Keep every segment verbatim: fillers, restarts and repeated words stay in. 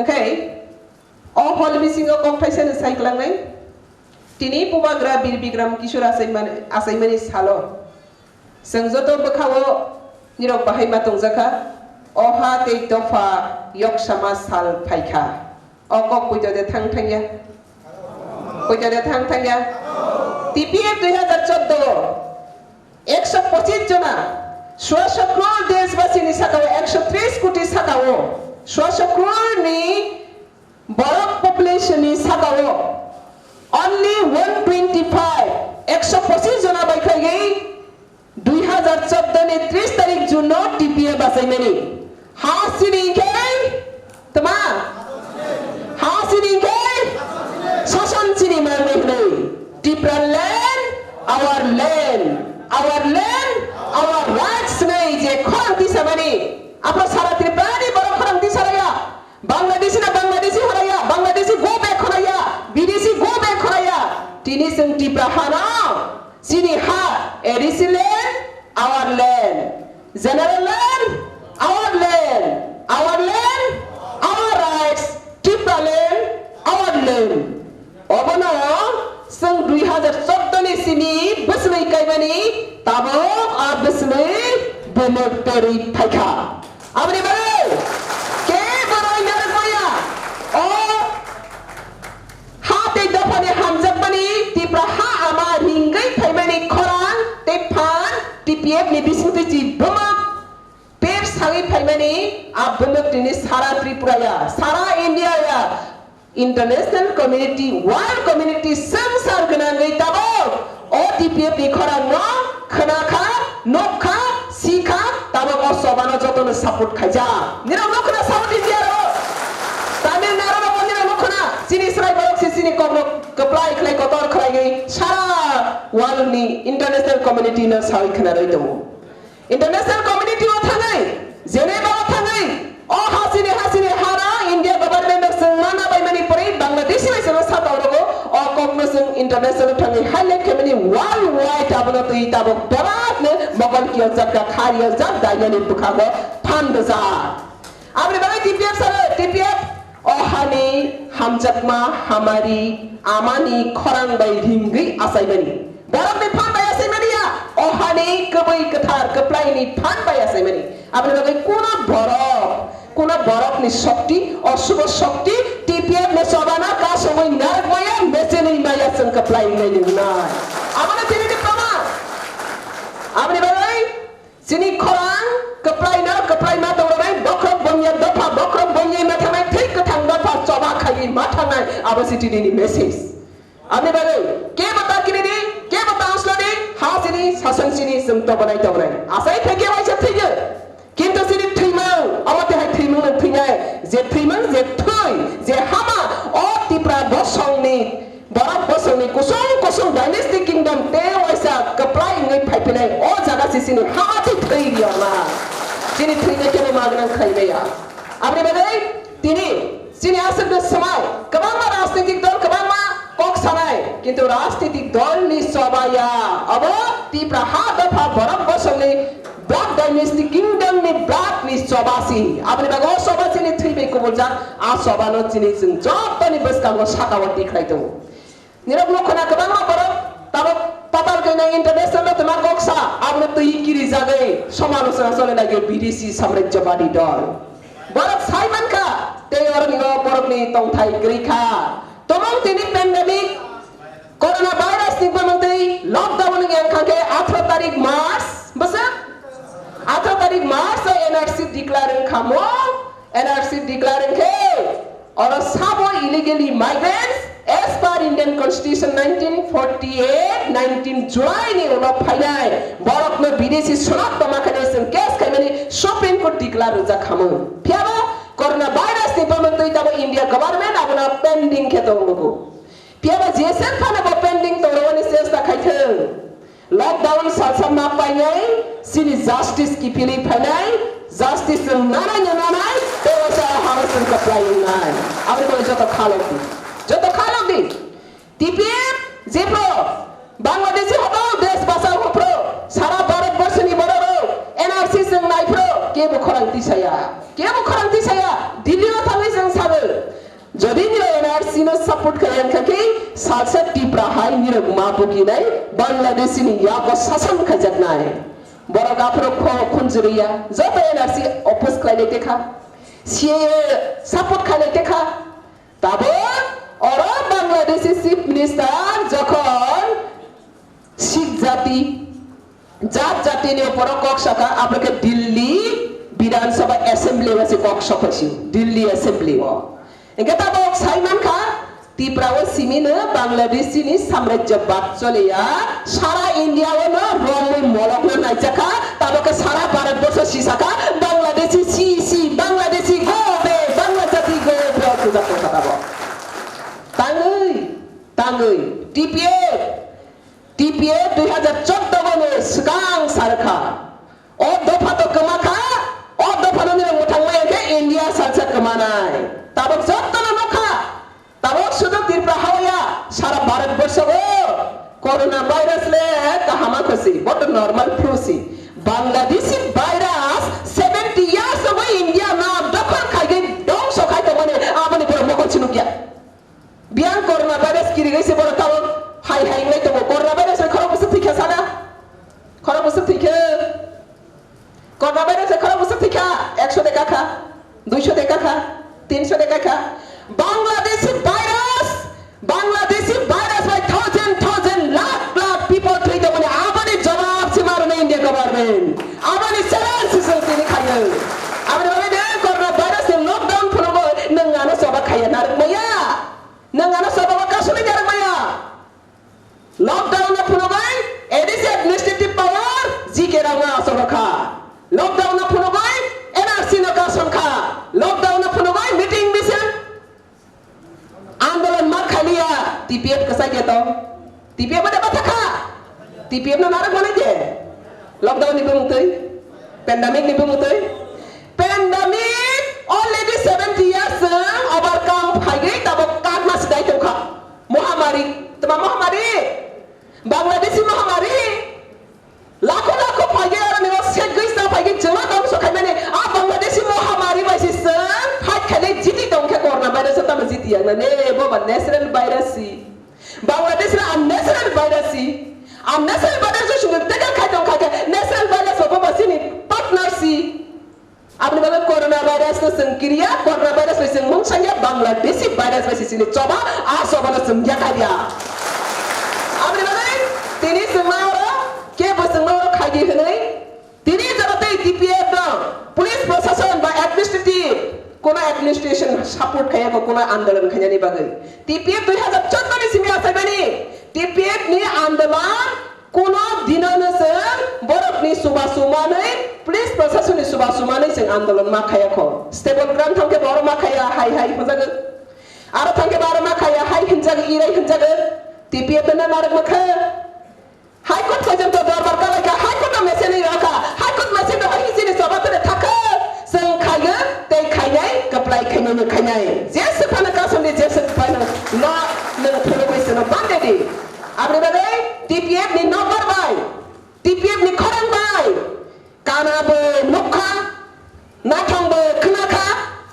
Khe, o hol bisingo kok thaisa no sai klangnai. Tini Bubagra Bir Bikram Kishore achaimani, achaimani salo. Chwng joto bwkhao nirok bahai ma tongjakha. O ha tei dopha yoksama sal phaikha. O kok poito de thang thangya? Poito de thang thangya? T P F dui hazar chordo o ekso pochis jona, soaso crore deshbasi ni saka o ekso tris koti saka o soaso crore ni borok population ni saka o only one twenty five, ekso pochis jona bai khaigwi dui hazar chordo ni tris tarik June no T P F bachaimani. Ha sini khe tma? Ha sini khe sason sini mangwi hwnwi. Tipra land, our land, our land, our rights hwnwi je khorang tisamani. Aphro sara Tripura ni borok khorang tisaraya. Bangladeshi na Bangladeshi horaya, Bangladeshi go back horaya, Bidesi go back horaya. Tini chwng Tipra hano, chini ha, A D C land, our land. General land, our land. Our land, our rights. Tipra land, our land. Obono chwng dui hazar chordo ni simi bwswlwi kaimani tabuk a bwswlwi bumuk terwi phaikha. Aboni bagwi kebo roi narwk maya. O ha tei dophani hamjakmani Tipra ha ama ringwi phaimani khorang tei phan T P F ni bisingtwi chi bumuk per sawi phaimani a bumuk tini sara Tripura ya, sara India ya. International community, world community swngchar gwnangwi tabuk o T P F ni khorangno khwnakha, nukkha, sikha, tabuk o chobano jotono support khaijak. Nirok nukhwna South India ro, Tamil Nadu ro nirok nukhwna, chini chwrai borok se chini kokno kwplai khlai kotor khlaiwi sara world ni international community no sawi khwnarwi tongo. International community o thangwi, Geneva o thangwi, o hasini hasini hara India government no chwng mana bai mani pore Bangladeshi bai chwngno saka orogo, o kokno chwng international o thangwi highlight khaimani world wide abono twi tabuk bebak no mokol kiyok jak ka khar yok jak dainani bwkhago phan rwjak. Aboni bagwi T P F salo, T P F o hani hamjakma hamari amani khorang bai ringwi achaimani. Borokni phan bai achaimani ya, o hani kwbwi kwthar kwplaini phan bai achaimani. Aboni bagwi kuno borok, kuno borokni shokti, oshubho shokti, T P F ni chobana kasongwi narwk maya, mechenwi maya chwng kwplai wngnai nwngnai. Abono tini ni proman. Aboni bagwi Chini khorang kwplaino kwplai ma tongranai, bokhorok bongya dopha, bokhorok bongya ma thangnai, thwi kwthang dopha choba khaiwi ma thangnai, abo se tini ni message. Aboni bagwi kebo ta kini di, kebo ta uslo di, ha sini, sason sini, chwng tobonai tobonai. Asai thwikhe waisa thwiyo. Kintu chini thwimung, omo tihai thwimung no thwinai, je thwimung, je thwi, je hama, o Tipra bosongni Borok bosongni kusung kusung dynasty kingdom tei waisa kwplai wngwi phaiphinai o jaga se chini hama twi thwi riyokma. Chini thwino kebo ma gwnang khlai maya. Aboni bagwi tini chini aswkno swmai kwbangma rajnitik dol kwbangma kok sanai, kintu rajnitik dolni choba ya abo Tipra ha dopha borok bosongni Black Dynasty Kingdom ni Black ni choba si. Aboni bagwi o choba chini thwi bai kubuljak, a choba no chini chwng joto ni bwskango saka o tikhlai tongo. Nirok nukhwna kwbangma borok tabuk Patal Kanya International no twma kok sa, abono twi kiri jagwi somalochona chole lagio B D C samrajyobadi dol. Borok sai mankha, tei oro ni o borok ni tongthai kwrwi kha. Tomong tini pandemic Corona virus ni bwmwtwi lockdown wngya wngkha khe atharo tarik March, bwswk? Atharo tarik March o N R C declare wngkha mo, N R C declare wngkhe oro sabo illegally migrants as per Indian Constitution nineteen forty-eight, nineteen July ni ulo phainai borokno bidesi sonok toma khainai chwng case khaimani Supreme Court declare rwjak khamu. Phiyaba Corona virus ni bwmwtwi tabo India government abono pending khe tongo. Phiyaba G S L phano bo pending tongwini chesta khaithwng. Lockdown salsa ma painai, chini justice kiphilwi phainai, justice chwng nanai no nanai, tei waisa hano chwng kwplai wngnai. Aboni bagwi joto khalok di. Joto khalok di. T P F jephru Bangladeshi hobo desh bachao hophru, sara Bharat borshoni borok rok N R C chwng naiphru, kebo khorang tisaya. Kebo khorang tisaya. Delhi o thangwi chwng sabo. Nirok ma bukinai Bangladeshi ni yago sasan khaijaknai. Borok aphuru kho khunjuriya, joto N R C oppose khlainai tekha. C A A support khlainai tekha. Tabuk oro Bangladeshi Chief Minister jokhon Sikh jati, jat jatini opor kok saka, aboni khe Delhi Bidhan Sabha Assembly o se kok sokha si, Delhi Assembly o. Hingke tabuk sai mankha, Tripura o simi no Bangladeshi ni samrajyabad choliya, sara India o no romwi molok no naijakha, tabuk khe sara Bharat borsho sisakha, Bangladeshi si si, Bangladeshi go away, Bangla jati go away, o pujak tongkha tabuk. Tangwi, tangwi, T P F, T P F dui hazar chordo ni swkang sarkha. O dopha to kwma kha, o dopha no nirok mwthang maya khe India salsa kwmanai. Tabuk jotto no nukha, tabuk sudu Tripura hao ya, sara Bharat borsho o corona virus le kahama kho si, bo to normal flu si. Bangladeshi virus seventy years ago India no dokhol khai khe dongso khai tongmani, aboni borok mokol si nukya. Biyang corona virus kirigai se borok tabuk hai hai wngnai tongo. Corona virus bai khorok bwswk thwikha sana? Khorok bwswk thwikha? Corona virus bai khorok bwswk thwikha? Ekso de kakha, duiso de kakha, tinso de kakha. Bangladeshi virus, Bangladeshi virus bai thousand thousand lakh lakh people thwi tongmani, aboni jawab se ma rwnai India government. Aboni challenge se chwng tini khaio. Aboni bagwi de corona virus ni lockdown phunugwi nwng ano choba khaiya narwk maya. Nwng ano choba o kasuli narwk maya. Lockdown no phunugwi A D C administrative power G K rok no achuk kha. Lockdown no phunugwi N R C no kasom kha. Lockdown no phunugwi meeting misil andolon ma khaliya T P F kwchai ya tong. T P F ode batha kha. T P F no narwk mani je. Lockdown ni bumung twi. Pandemic ni bumung twi. Pandemic already seventy years chwng overcome khaigwi tabuk kakma sidai tongkha. Mohamari. Tma mohamari? Bangladeshi mohamari. Lakho lakho phaigwi aro nino segwi sa phaigwi chwngno dongso khaimani. A Bangladeshi mohamari bai se chwng fight khainai jiti tongkhe corona virus tamo jiti yangnani. Bo ba natural virus si. Bangladesh le unnatural virus si. Unnatural virus no chwng tackle khai tongkha khe natural virus bo bo chini partner si. Aboni bagwi corona virus no chwng kiriya, corona virus bai chwng mung sangya, Bangladeshi virus bai se chini choba, a choba no chwng yakarya. Aboni bagwi tini chwngma oro kebo chwngma oro khaidi hwnwi, tini jora tei T P F no police prosason ba administrative, kono administration support khaiya ko kono andolon khainani bagwi. T P F dui hazar chordo ni simi achaimani, T P F ni andolon Kuno dino no chwng borokni chubachu manwi, police prosasonni chubachu manwi chwng andolon ma khaya kho. Stable ground thangkhe borok ma khaya hai hai hwnjagwi. Aro thangkhe borok ma khaya hai hwnjagwi, irai hwnjagwi. T P F no narwk ma kha. High Court porjonto dorbar kalaikha, High Court no mechanic rokha, High Court mechanic rok hai chini choba tene thakha. Chwng khaiyo tei khainai, kwplai khainai no khainai. Jeswk phano kasonde, jeswk phano no nwng phunugwi chwngno bandedi. Aboni bagwi T P F ni nokbar bai, T P F ni khorang bai, kana bo nukha, naithong bo khwnakha,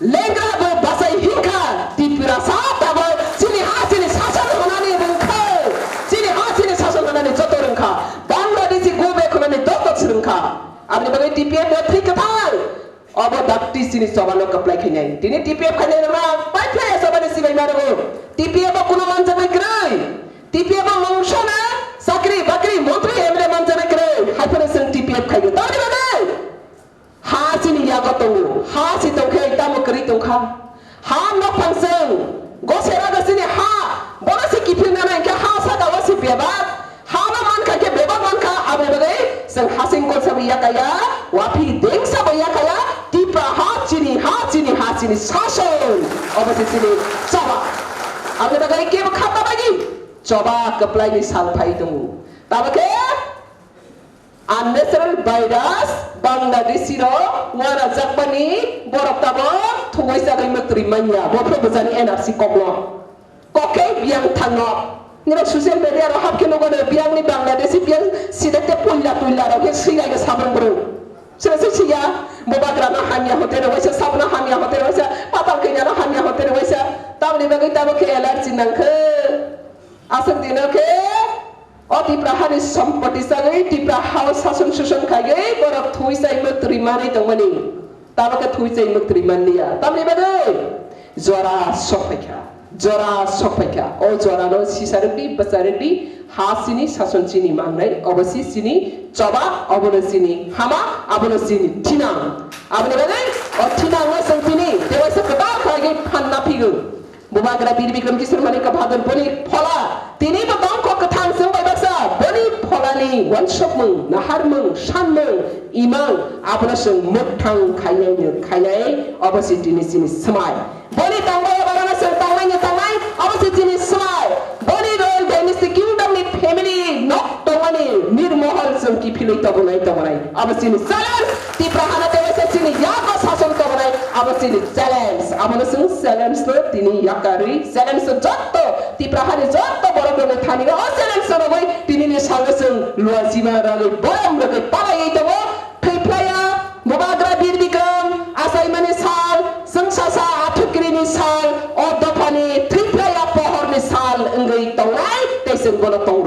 lengra bo bachai hinkha, Tripura sa tabuk chini ha chini sason hwnani rwngkha, chini ha chini sason hwnani joto rwngkha, Bangladeshi go back hwnani joto swrwngkha. Aboni bagwi T P F ni thwi kwthang. Obo dakti chini choba no kwplai khainai. Tini T P F khainai rok bai phai choba ni sibai ma rok. T P F o kuno manjaknai kwrwi. T P F o mungsa na chakri bakri montri M L A manjaknai kwrwi. Hai phano chwng T P F khaigwi. Tamni bagwi? Ha chini yago tongo. Ha si tongkhe tamo kwrwi tongkha. Ha nokhang chwng. Gosera gosini ha. Bono si kiphilnani hwnkhe ha saka o si bebak. Hano mankha khe bebak mankha, aboni bagwi chwng hasing kolsa bo yakaya, waphiri dengsa bo yakaya, Tipra ha chini, ha chini, ha chini sason, obo se chini choba. Aboni bagwi kebo khatna bagwi choba kwplaini sal phai tongo. Tamo khe unnatural virus Bangladeshi rok wanajakmani borok tabok thungwi chagwi mwktwrwi manya, bophuru bwchani N R C kokno. Kok khe biyang thangno. Nini social media rok hap khe nugo no biyang ni Bangladeshi biyang sida te puila tuila rok khe swilai khe sabang bro. Sira se siya, bobagra no hamya hote no waisa, sabno hamya hote no waisa, patal kanya no hamya hote no waisa. Tamni bagwi tamo khe allergy nang khe. Aswk dino khe O Tipra hani sompoti sagwi Tipra hao sason suson khaiwi borok thui chai mwktwi manwi tongmani. Tamo khe thui chai mwktwi manliya. Tamni bagwi jora sokphaikha. Jora sokphaikha. O jorano sisarwkdi, bwcharwkdi, ha chini, sason chini mangnai, obo si chini choba, obono chini hama, abono chini thinang. Aboni bagwi o thinangno chwng tini tewaisa kwtal khlaiwi phanna phigo. Bubagra Bir Bikram Kishore Manikya Bahadur boni phola tini bo tongkho kwthang chwng bai baksa boni pholani uansukmung, naharmung, sanmung, imang abono chwng mwkthang khainai no khainai obo si tini chini swmai. Boni tangbai barano chwng tangnai no tangnai obo si chini swmai. Boni royal dynasty kingdom ni family nok tongmani nirmohor chwng kiphilwi tobonai tobonai obo chini challenge. Tipra hana tewaisa chini yago sason tobonai abo chini challenge. Abono chwng challenge no tini yakarwi challenge no jotto Tipra hani jotto borok rokni thani o challenge no rogwi tini ni salno chwng luajima rogwi borom rogwi palaiwi tongo. Thwiphlaiya Bubagra Bir Bikram achaimani sal, chwng sasa athukiri ni sal, o dophani thwiphlaiya pohor ni sal wngwi tongnai tei chwng bono tong